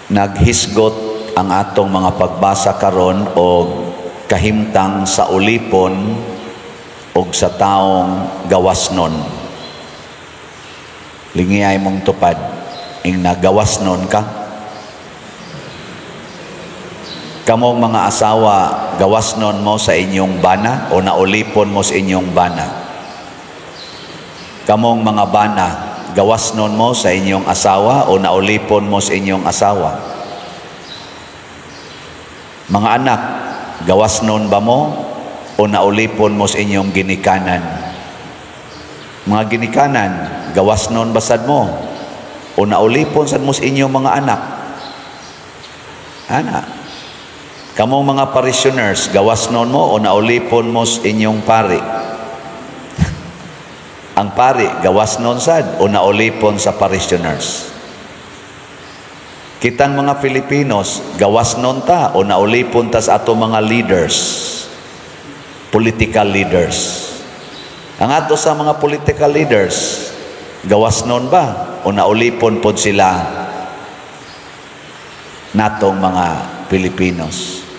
Naghisgot ang atong mga pagbasa karon og kahimtang sa ulipon og sa taong gawasnon. Lingiyay mong tupad, ing nagawasnon ka. Kamong mga asawa, gawasnon mo sa inyong bana o naulipon mo sa inyong bana. Kamong mga bana, gawasnon mo sa inyong asawa o naulipon mo sa inyong asawa. Mga anak, gawasnon ba mo o naulipon mo sa inyong ginikanan? Mga ginikanan, gawasnon ba sad mo o naulipon sad mo sa inyong mga anak? Ana. Kamong mga parishioners, gawasnon mo o naulipon mo sa inyong pari? Ang pari, gawasnon sad o naulipon sa parishioners? Kitang mga Filipinos, gawasnon ta o naulipon ta sa ato mga leaders, political leaders? Ang ato sa mga political leaders, gawasnon ba o naulipon pod sila natong mga Pilipinos?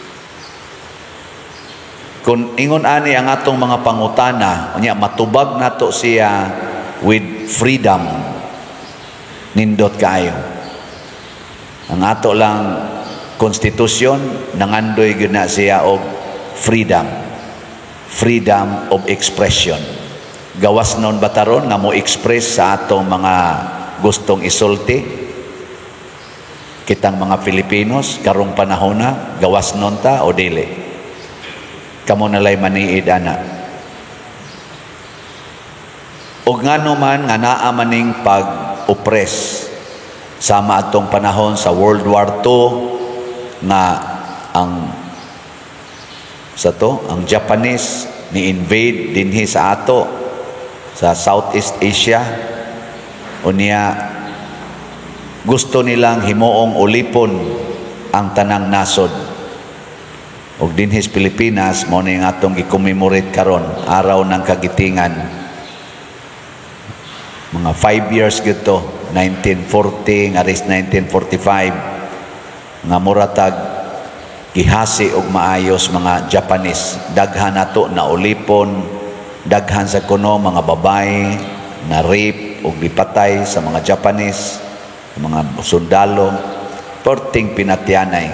Kung ingon ani ang atong mga pangutana, unya matubag nato siya with freedom, nindot kaayo. Ang ato lang konstitusyon nangandoy gyud na siya og freedom. Freedom of expression. Gawas nun ba taron nga mo express sa atong mga gustong isulti? Kitang mga Filipinos karong panahon na, gawas nun ta o dili? Kamo nalay maniid ana. Og ngano man nga naa maning pag-oppress sama atong panahon sa World War II nga ang sa to ang Japanese ni invade dinhi sa ato sa Southeast Asia, unya gusto nilang himuong ulipon ang tanang nasod. Og dinhi sa Pilipinas, mao ni ang atong gi-commemorate karon, Araw ng Kagitingan. Mga 5 years gyud to, 1940 nga ris 1945, nga muratag gihasi og maayos mga Japanese. Daghan nato na ulipon, daghan sa kuno mga babae na rape og gipatay sa mga Japanese, mga sundalo, perting pinatyanay.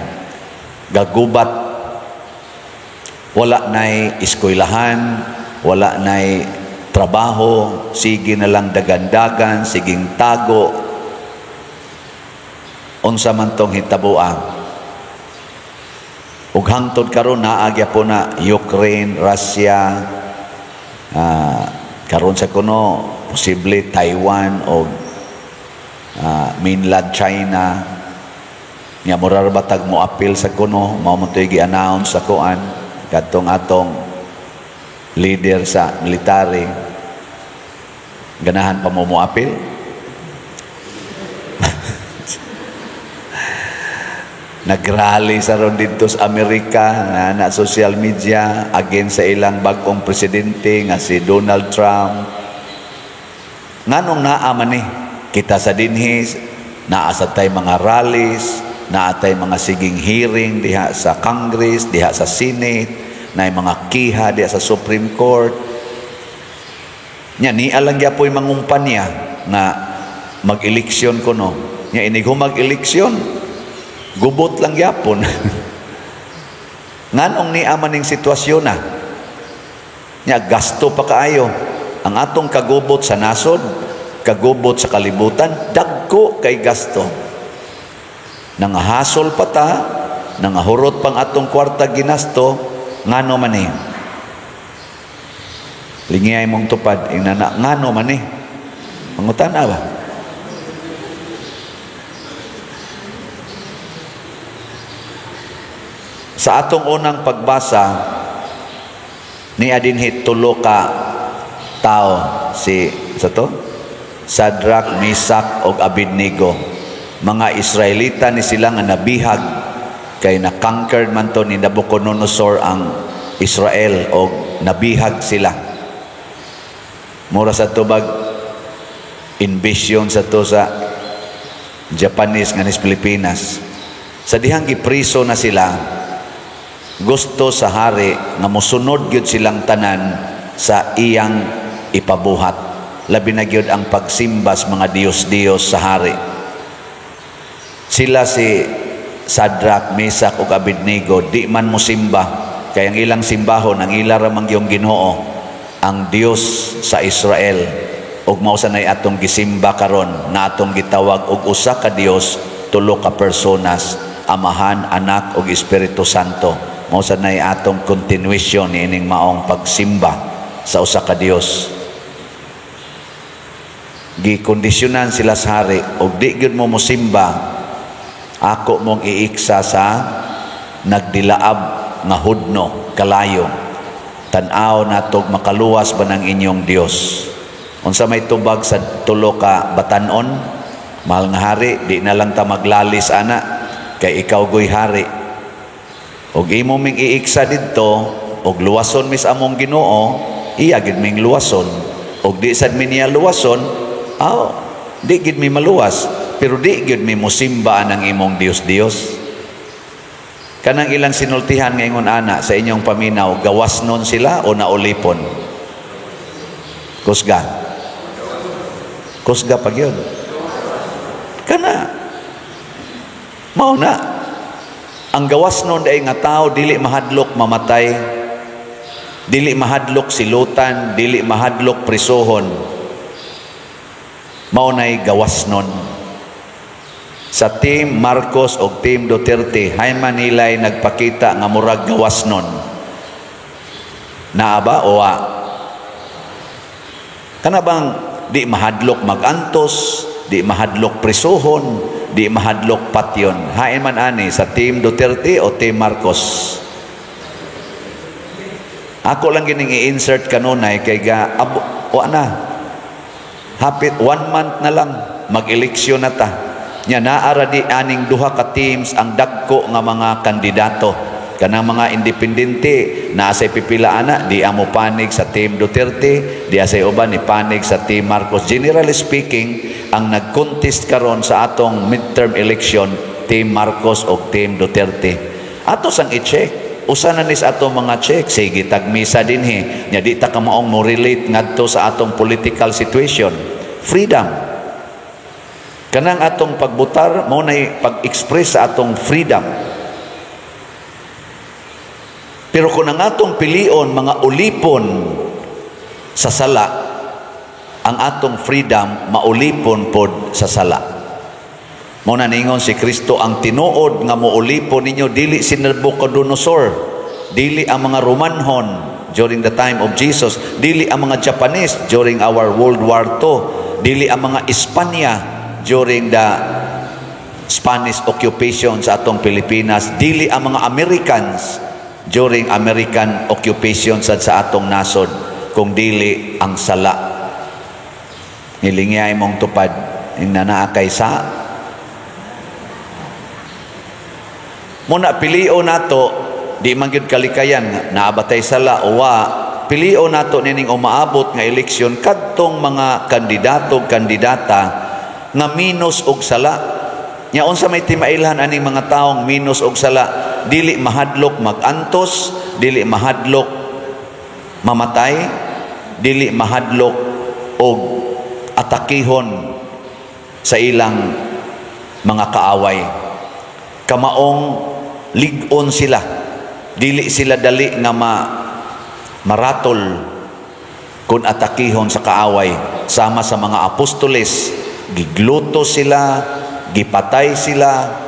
Gagubat, wala na'y eskwelahan, wala na'y trabaho, sige na lang dagandagan, siging tago. Unsa man tong hitabuan. Ug hangtod karon naa gyapon na Ukraine, Russia, karon sa kuno posible Taiwan o mainland China. Nya mura ra batag mo apil sa kuno, mao man to'y gi-announce sa kuan kadtong atong leader sa military. Ganahan pa mo moapil? Nagrally sa ron dito sa Amerika na social media against sa ilang bagong presidente nga si Donald Trump. Nganong naa man ni kita sa dinhi, naa sa tay mga rallies, naa tay mga siging hearing diha sa Congress, diha sa Senate, naay mga kiha diha sa Supreme Court. Nya niya lang gyapoy mangumpanya nga mag-eleksyon kuno. Nya inig humag-eleksyon, gubot lang gyapon. Nganong niya man ning sitwasyon na? Nya gasto pa kaayo. Ang atong kagubot sa nasod, kagubot sa kalibutan, dagko kay gasto. Nangahasol pa ta, nangahurot pang atong kwarta ginasto, ngano man ni? Lingiyay mong tupad, inana, ngano man ni? Mangutana ba? Sa atong unang pagbasa, ni adinhi tulo ka tao, si sa to? Shadrach, Meshach ug Abednego. Mga Israelita ni sila nga nabihag kay na-conquered man to ni Nabucodonosor ang Israel og nabihag sila. Mura sa tubag invasion sa to sa Japanese nga nis Pilipinas. Sa dihang gipriso na sila, gusto sa hari nga mosunod gyud silang tanan sa iyang ipabuhat. Labi na gyud ang pagsimba sa mga diyos-diyos sa hari. Sila si Shadrach, Mesach ug Abednego di man mosimba kay ang ilang simbahon, ang ila ra man gyung Ginoo, ang Dios sa Israel, ug mao sa nay atong gisimba karon na atong gitawag og usa ka Dios, tulo ka personas, Amahan, Anak ug Espiritu Santo. Mao sa nay atong continuation niining maong pagsimba sa usa ka Dios. Gikondisyonan sila sa hari, og di gyud mo mosimba, ako mong iiksa sa nagdilaab nga hudno kalayo. Tan-aw natog makaluwas ba ng inyong Dios. Unsa may tubag sa tulo ka batanon? "Mahal nga hari, di na lang ta maglalis ana kay ikaw goy hari. Og imo ming iiksa didto og luwason mis among Ginoo, iya gid ming luwason. Og di sad mi niya luwason, aw, di gid mi maluwas, pero di gid mi mosimba ang imong Dios Dios." Kanang ilang sinultihan nga ingon ana sa inyong paminaw, gawas nun sila o naulipon? Kusga. Kusga pag yun. Kana. Mao na. Ang gawas nun ay nga tao dili mahadlok mamatay, dili mahadlok silutan, dili mahadlok prisuhon. Mao nay gawas nun. Sa Team Marcos o Team Duterte, hay Manilay nagpakita nga murag gawas nun. Naa ba o wa? Kana bang di mahadlok magantos, di mahadlok prisuhon, di mahadlok patyon? Hain man ani sa Team Duterte o Team Marcos? Ako lang gining i-insert kanunay kay ga abo, wa na. Hapit one month na lang mag-eleksyon na ta. Nya naa ra di aning duha ka teams ang dagko nga mga kandidato. Kanang mga independente naa say pipila ana di amo panig sa Team Duterte, di asay uban ni panig sa Team Marcos. Generally speaking, ang nag-contest karon sa atong midterm election, Team Marcos o Team Duterte. Ato sang i-check. Usa na ni sa atong mga check, sige tagmisa dinhi. Nya di ta kamaong mo relate ngadto sa atong political situation. Freedom. Kanang atong pagbutar mao nay pag-express sa atong freedom. Pero kung ang atong pilion mga ulipon sa sala, ang atong freedom maulipon pod sa sala. Mao na ningon si Kristo, ang tinuod nga moulipon ninyo dili si Nabucodonosor, dili ang mga Romanhon during the time of Jesus, dili ang mga Japanese during our World War II, dili ang mga Espanya during the Spanish occupation sa atong Pilipinas, dili ang mga Americans during American occupation sa atong nasod, kung dili ang sala. Hilingya imong tupad ing naa kay sa muna pilio nato, di man gyud kalikayan naabatay sala o wa, pilio nato nining umaabot nga eleksyon kadtong mga kandidato, kandidata nga minus og sala. Nya unsa may timailhan aning mga taong minus og sala? Dili mahadlok magantos, dili mahadlok mamatay, dili mahadlok og atakihon sa ilang mga kaaway. Kamaong lig-on sila, dili sila dali nga maratol kung atakihon sa kaaway. Sama sa mga apostoles, gigluto sila, gipatay sila,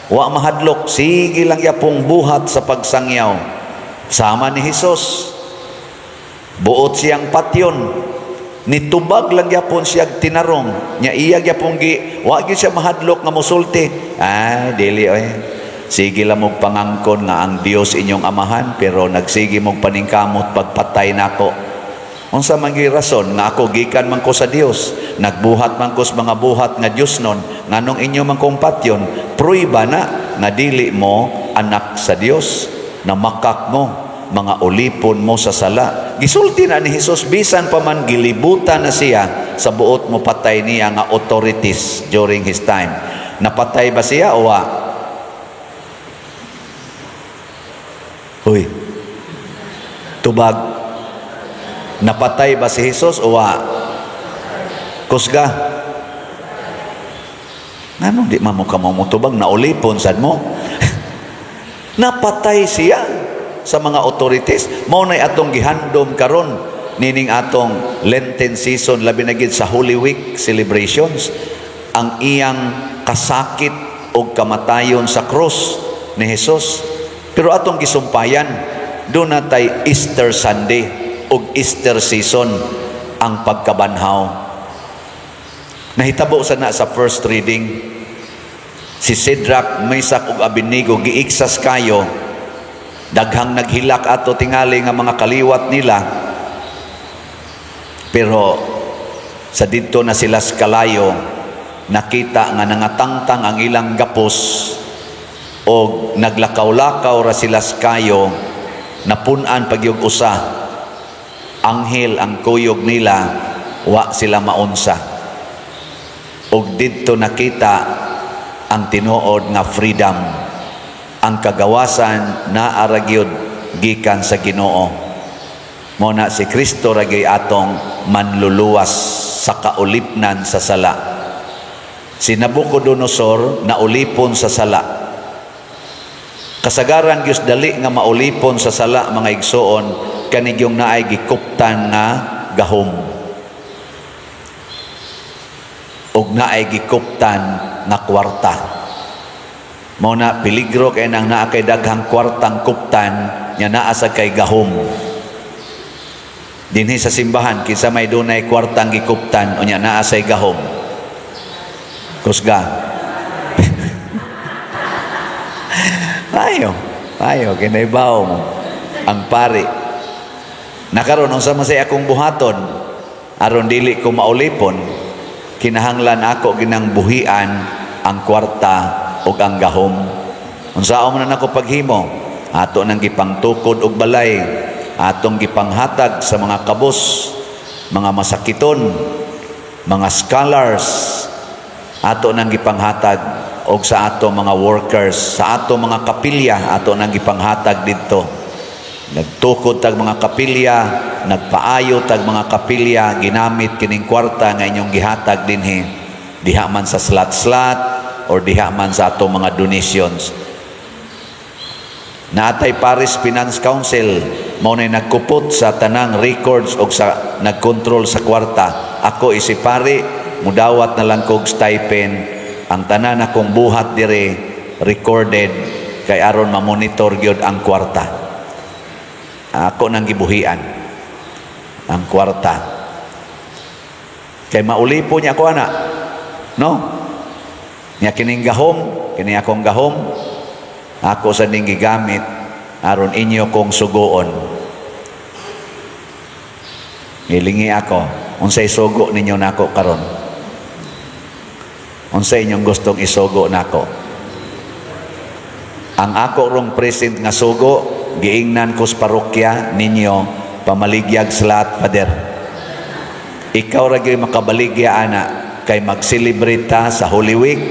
wa mahadlok, sige lang yapong buhat sa pagsangyaw. Sama ni Hesus, buot siyang patyon, nitubag lang yapon siya tinarong nya, iya gyapon gi wa gyud siya mahadlok nga mosulti, "Ay, dili oy, sige lang mong pangangkon nga ang Dios inyong amahan, pero nagsige mong paningkamot pagpatay nako. Unsa man gyud rason nga ako gikan man ko sa Dios, nagbuhat man ko sa mga buhat nga Dios nun, nganong inyo man kong patyon? Pruiba na nga dili mo anak sa Dios, na makak mo, mga ulipon mo sa sala." Gisulti na ni Hesus bisan pa man gilibutan na siya sa buot mo patay niya nga authorities during his time. Napatay ba siya o wa? Tubag. Napatay ba si Jesus o wa? Kusga. Ngano di man mo ka motubag? Naulipon sad mo. Napatay siya sa mga authorities. Mao nay atong gihandom karon nining atong Lenten season, labi na gid sa Holy Week celebrations, ang iyang kasakit og kamatayon sa krus ni Jesus. Pero atong gisumpayan, duna tay Easter Sunday ug Easter season, ang pagkabanhaw. Nahitabo sa na sa first reading, si Shadrach, Mesach ug Abednego giiksas kayo, daghang naghilak ato tingali nga mga kaliwat nila, pero sa didto na sila sa kalayo, nakita nga nangatangtang ang ilang gapos o naglakaw-lakaw ra sila sa kayo, napun-an pagyug usa anghel ang kuyog nila, wa sila maunsa. Og didto nakita ang tinuod nga freedom, ang kagawasan naa ra gyud gikan sa Ginoo. Mo na si Kristo ra gyud atong manluluwas sa kaulipnan sa sala. Si Nabucodonosor naulipon sa sala. Kasagaran gyud dali nga maulipon sa sala, mga igsoon, kanigyong naay gikuptan nga gahom ug naay gikuptan nga kwarta. Mao na peligro kay nang naa kay daghang kwartang kuptan nya naa sa kay gahom. Dinhi sa simbahan, kinsa may dunay kwartang gikuptan unya naa say gahom? Kusga. Ayo, ayo kinaibaw mo ang pari. Nakaron, unsa man say akong buhaton aron dili ko maulipon? Kinahanglan ako ginang buhian ang kwarta ug ang gahom. Unsaon man nako paghimo? Ato nang gipangtukod og balay, atong gipanghatag sa mga kabus, mga masakiton, mga scholars, ato nang gipanghatag og sa ato mga workers, sa ato mga kapilya, ato nang gipanghatag didto. Nagtukod tag mga kapilya, nagpaayo tag mga kapilya, ginamit kining kwarta nga inyong gihatag dinhi. Diha man sa slot-slot or diha man sa ato mga donations. Naatay Parish Finance Council, mao nay nagkupot sa tanang records og sa nagkontrol sa kwarta. Ako isi pari, mudawat na lang kog stipend. Ang tanan akong buhat dire recorded kay aron mamonitor gyud ang kwarta. Ako nang gibuhian ang kwarta. Kay maulipo niya ako ana. No? Nya kining gahom, kini akong gahom, ako sa ning gigamit aron inyo kong sugoon. Gilingi ako, unsay sugo ninyo nako karon? Unsay inyong gustong isugo nako? Ang ako rong present nga sugo, giingnan ko sa parokya ninyo, pamaligyag slot, Father. Ikaw ra gyud makabaligya ana kay mag-celebrate ta sa Holy Week,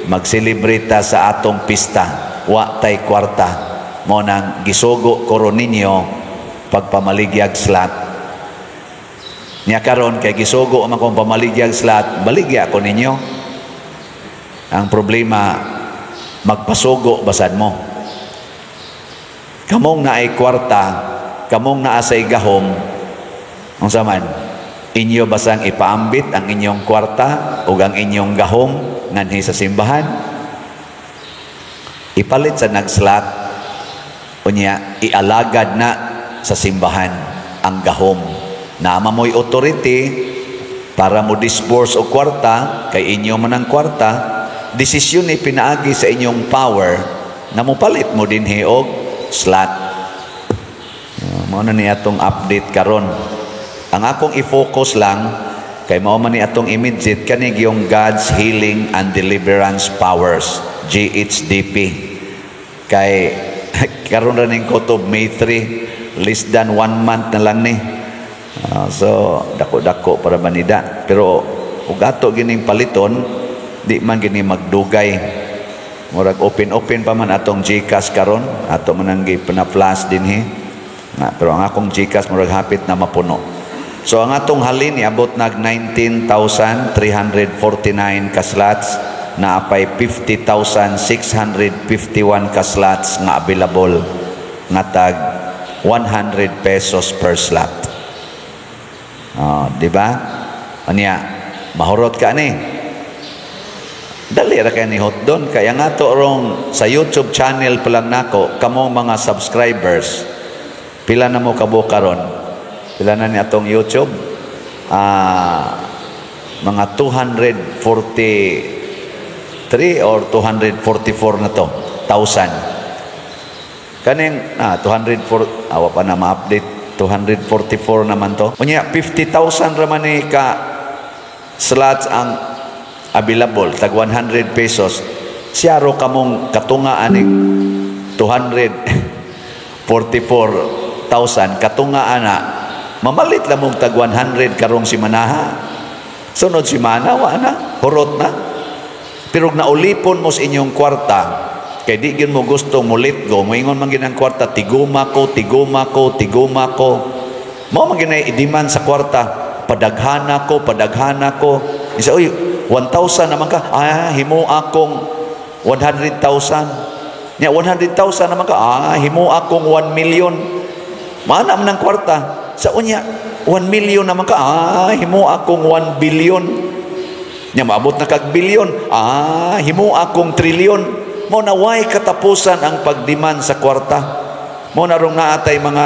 mag-celebrate ta sa atong pista. Wa tay kwarta. Mo nang gisugo ko ron ninyo pagpamaligyag slot. Nya karon kay gisugo man kong pamaligyag slot, baligya ko ninyo. Ang problema, magpasugo basad mo. Kamong naay kwarta, kamong naasay gahom, unsa man, inyo basang ipaambit ang inyong kwarta ug ang inyong gahom nganhi sa simbahan? Ipalit sa nagslot, unya ialagad na sa simbahan ang gahom. Naama mo'y authority para mo disburse og kwarta, kay inyo man ang kwarta, desisyon ni pinaagi sa inyong power na mopalit mo dinhi og slot. Mao na ni atong update karon. Ang akong i-focus lang kay mao man ni atong immediate kani yung God's Healing and Deliverance Powers, GHDP. Kay karon ra ning kutob May 3, less than 1 month na lang ni. So dako-dako para manida. Pero ug ato gining paliton, di man gini magdugay. Murag open-open pa man atong GCash karon, ato man ang gipana-flash dinhi. Na, pero ang akong GCash murag hapit na mapuno. So ang atong halin niabot nag 19,349 ka slots, naa pay 50,651 ka slots nga available nga tag 100 pesos per slot. Oh, di ba? Anya, mahurot ka ni. Dali ra kay ni hotdon. Kaya nga to rong sa YouTube channel pa lang nako, kamo mga subscribers, pila na mo kabuok karon? Pila na ni atong YouTube? Mga 243 or 244 na to thousand. Kaning 204, awa pa na ma-update, 244 naman to. Unya 50,000 ra man ni ka slots ang available, tag 100 pesos. Siyaro kamong katunga aning 244,000 katunga ana, mamalit lang mong tag 100 karong simanaha. Sunod simana, wa na, hurot na. Pero naulipon mo sa inyong kwarta, kay di gyud mo gusto mo let go, moingon man gyud ang kwarta, "Tiguma ko, tiguma ko, tiguma ko." Mao man gyud i-demand sa kwarta, "Padaghana ko, padaghana ko." Isa, "Uy, 1,000 naman ka." "Ah, himo akong 100,000." Nya 100,000 naman ka. "Ah, himo akong 1 million." Mana man ang kwarta. Sa unya, 1 million naman ka. "Ah, himo akong 1 billion." Nya maabot na kag billion. "Ah, himo akong trillion." Mao na way katapusan ang pagdemand sa kwarta. Mao na rong naatay mga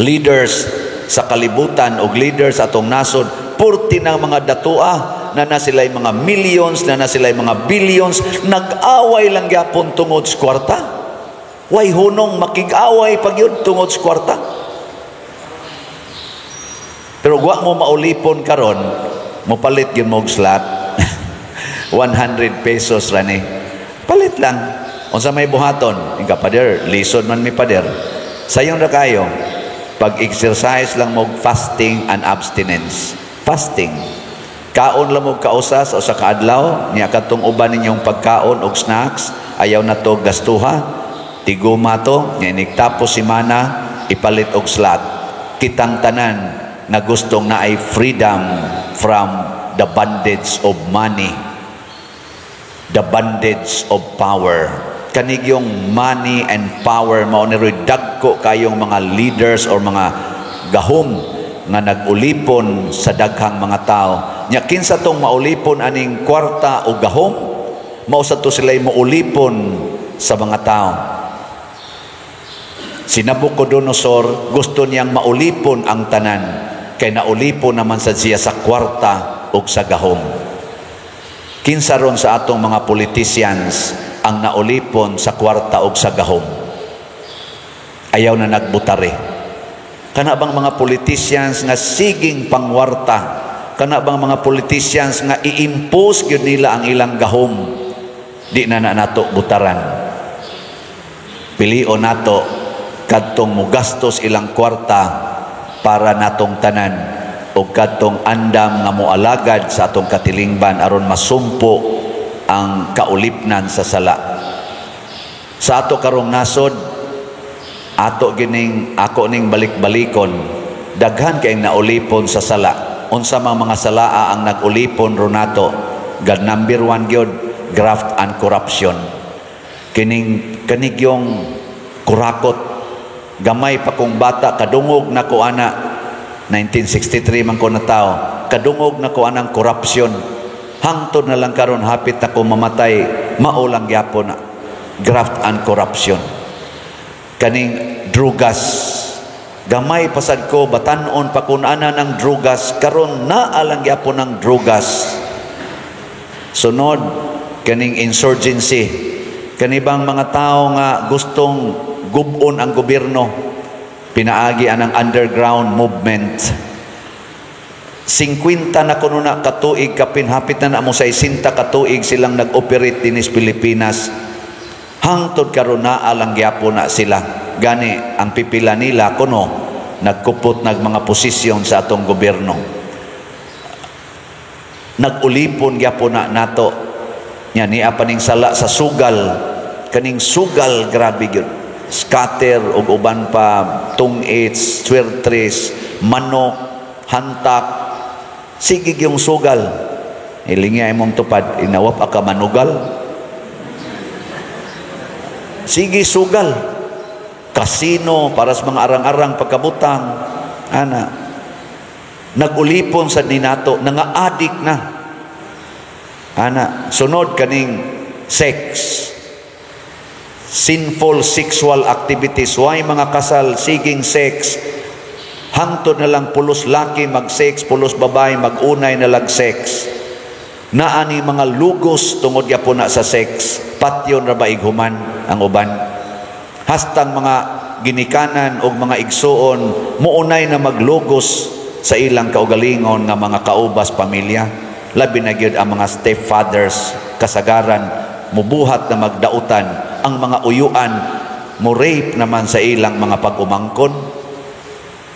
leaders sa kalibutan o leaders atong nasod, purti ng mga datua na na sila'y mga millions, na na sila'y mga billions, nag-away lang gyapon tungod sa kwarta. Way hunong, makig-away pag yun tungod sa kwarta. Pero wa mo maulipon karon, mopalit gyud mo og slot. 100 pesos ra ni. Palit lang. Unsa may buhaton? Inga, "Pader, lisod man mi, pader." Sayon ra kayo. Pag-exercise lang mo fasting and abstinence. Fasting. Kaon lang mo kausas o sa kaadlaw, niya katong uban ninyong pagkaon og snacks, ayaw na to gastuha. Tiguma to, nya inig tapos simana, ipalit og slot. Kitang tanan nga gustong naay freedom from the bondage of money, the bondage of power. Kanigyong money and power, mao ni dagko kayong mga leaders or mga gahom nga nag-ulipon sa daghang mga tao. Nya kinsa tong maulipon aning kwarta o gahom, mao sa to sila'y maulipon sa mga tao. Si Nabucodonosor, gusto niyang maulipon ang tanan, kay naulipon naman sa siya sa kwarta ug sa gahom. Kinsa ron sa atong mga politicians ang naulipon sa kwarta ug sa gahom? Ayaw na nagbutare. Kana bang mga politicians nga siging pangwarta? Kana bang mga politicians nga i-impose gyud nila ang ilang gahom? Di na na nato butaran. Pilion nato kadtong mugastos ilang kwarta para natong tanan o kadtong andam nga moalagad sa atong katilingban aron masumpo ang kaulipnan sa sala. Sa ato karong nasod, ato gining ako ning balik-balikon, daghan kay naulipon sa sala. Unsa mang mga salaa ang nag-ulipon ronato? God, number one gyud, graft and corruption. Kining kanigyong kurakot, gamay pa kong bata, kadungog na ko ana. 1963 man ko natao, kadungog na ko anang corruption. Hangtod na lang karon, hapit na ko mamatay, mao lang gyapon na graft and corruption. Kaning drugas, gamay pasad ko, batanon pa kun ana ng drugas. Karon naa lang gyapon ng drugas. Sunod, kaning insurgency, kanibang mga tao nga gustong gubon ang gobyerno pinaagi anang underground movement. 50 na kuno na katuig, kapin hapit na na mo sa 60 katuig silang nag-operate dinis Pilipinas. Hangtod karon naa lang gyapon na sila. Gani ang pipila nila kuno nagkupot nag mga posisyon sa atong gobyerno. Nag-ulipon gyapon na nato. Nya niya paning sala sa sugal. Kaning sugal, grabe gyud. scatter ug uban pa, tungits, swertres, manok, hantak, sige yung sugal. Ilingya imong tupad, inawap ka manugal. Sige sugal. Kasino para sa mga arang-arang pagkabutang. Ana. Nagulipon sa ninato, nanga-adik na. Ana, sunod kaning sex, sinful sexual activities. Why mga kasal siging sex? Hangtod na lang pulos laki mag-sex, pulos babae mag-unay na lag sex. Naani mga lugos tungod gyapon na sa sex. Patyon ra ba ighuman ang uban? Hastang mga ginikanan og mga igsuon muunay na maglugos sa ilang kaugalingon nga mga kaubas pamilya. Labi na gyud ang mga stepfathers, kasagaran mubuhat na magdautan ang mga uyuan, mo rape naman sa ilang mga pag-umangkon.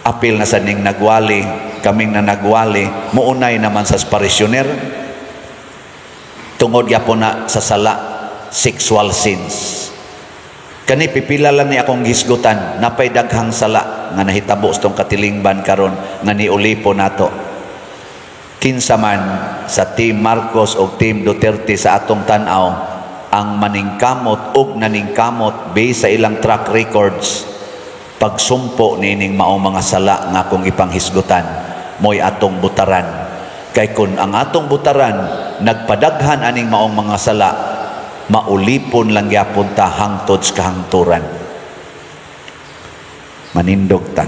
Apil na sa ning nagwali, kaming na nagwali, muunay naman sa parisyoner tungod gyapon na sa sala, sexual sins. Kani pipila lang ni akong hisgutan, napay daghang sala nga nahitabo sa tong katilingban karon nga niulipo nato. Kinsa man sa Team Marcos o Team Duterte sa atong tan-aw ang maningkamot og naningkamot based sa ilang track records, pagsumpo niining maong mga sala nga akong ipanghisgutan, mo'y atong butaran. Kay kun ang atong butaran nagpadaghan aning maong mga sala, maulipon lang gyapon ta hangtod sa kahangturan. Manindog ta.